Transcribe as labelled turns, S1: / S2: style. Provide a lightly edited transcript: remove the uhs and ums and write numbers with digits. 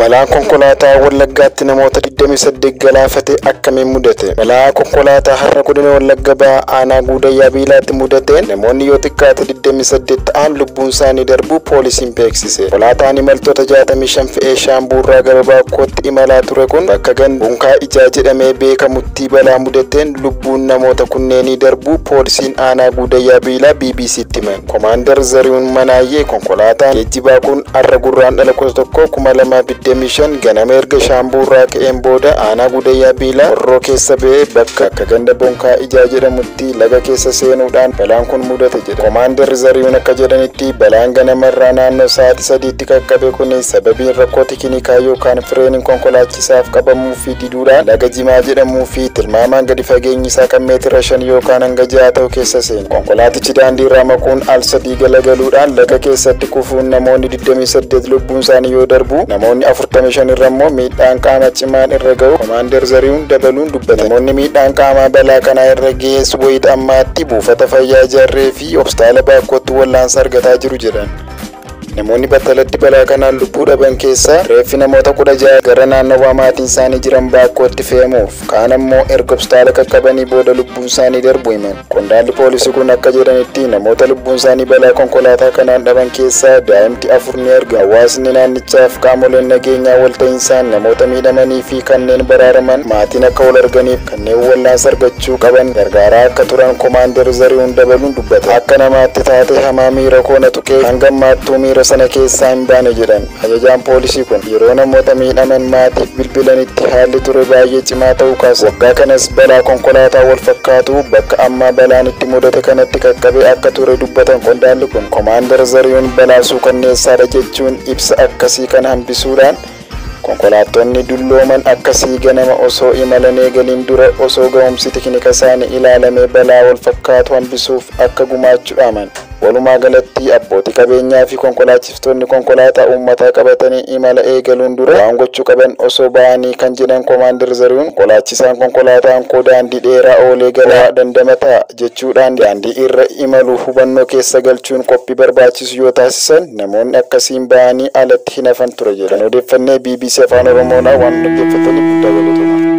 S1: Balaan konkolaataa Wallaggaatti namoota 28 galaafate akkamiin mudate? Balaa konkolaataa har'a godina Wallagga Bahaa aanaa Guudayyaa Biilaatti mudateen namoonni yoo xiqqaate 28 ta'an lubbuun isaanii darbuu poolisiin beeksise. Konkolaataan imaltoota 65 fe'ee Shaambuurraa gara Baakkootti imalaa ture kun bakka ganda Bunkaa Ijaa jedhamee beekamutti balaa mudateen lubbuun namoota kunneenii darbuu poolisiin aanaa Guudayyaa Biilaa BBCtti himan. Komaandar Zarihuun Manaayyee konkolaataan geejjibaa kun har'a Gurraandhala 11 2025 ganama erga Shaambuurraa ka'een booda aanaa Guudayyaa Biilaa Horroo keessa ba'ee bakka akka ganda Bonkaa Ijaa jedhamutti laga keessa seenuudhaan balaan kun mudate jedha. Komaandar Zarihuun akka jedhanitti balaan ganamarraa naannoo sa'aatii 3tti qaqqabe kun sababiin rakkoo teknikaa yookaan fireeniin konkolaachisaaf qabamuu fi diduudhaan laga Jimaa jedhamuu fi tilmaamaan gadi fageenyi isaa kan meetira 5 yookaan hanga 6 ta'u keessa seene. Konkolaatichi daandii irraa maquun al sadii galagaluudhaan laga keessatti kufuun namoonni 28 lubbuun isaanii yoo darbu namoonni 45 irra immoo miidhaan qaama cimaan irra ga'u Komaandar Zarihuun dabaluun dubbatan. Namoonni miidhaan qaamaa balaa kanaa irra ga'es wayita ammaatti buufata fayyaa Jarree fi hospitaala Baakkootti wallaansa argataa jiru jedhan. Namoonni battalatti balaa kanaan lubbuu dhaban keessaa reeffi namoota 16 gara naannawaa maatiin isaanii jiran Baakkootti fe'amuuf kaan ammoo erga hospitaala qaqqabanii booda lubbuun isaanii darbu himan. Qondaalli poolisii kun akka jedhanitti namoota lubbuun isaanii balaa konkolaataa kanaan dhaban keessaa daa'imti 4 ni argamu. Hawaasni naannichaaf qaamoleen nageenyaa walta'insaan namoota miidhamanii fi kanneen baraaraman maatiin akka wal arganiif kanneen wallaansa argachuu qaban gargaaraa akka turan Komaandar Zarihuun dabaluun dubbatan. Akka namaatti taatee hamaa miira koo na tuqee hanga ammaattuu miira sana keessaa hin baane jedhan. Ajajaan poolisii kun yeroo namoota miidhaman maatiif bilbilanitti haalli ture baay'ee cimaa ta'uu kaasa. Waggaa kanas balaa konkolaataa wal fakkaatu bakka ammaa balaan itti mudate kanatti qaqqabee akka ture dubbatan qondaalli kun. Komaandar Zarihuun balaa suukanneessaadha jechuun ibsa akkasii kana hambisuudhaan konkolaattonni dullooman akkasii ganama osoo imalan eegaliin dura osoo ga'umsi teknika isaanii ilaalamee balaa wal fakkaatu hambisuuf akka gumaachuu dhaaman. Walumaa galatti abbootii qabeenyaa fi konkolaachiftoonni konkolaataa uummataa qabatanii imala eegaluun dura waan gochuu qaban osoo ba'anii kan jedhan Komaandar Zarihuun konkolaachisaan konkolaataan koo daandii dheeraa oolee galaa dandamataa jechuudhaan daandii irra imalu hubannoo keessa galchuun qophii barbaachisu yoo taasisan namoonni akkasiin ba'anii alatti hin hafan ture jedhan. Kan odeeffannee BBC Afaan Oromoodhaan waan dhaggeeffataniif guddaa galatoomaa.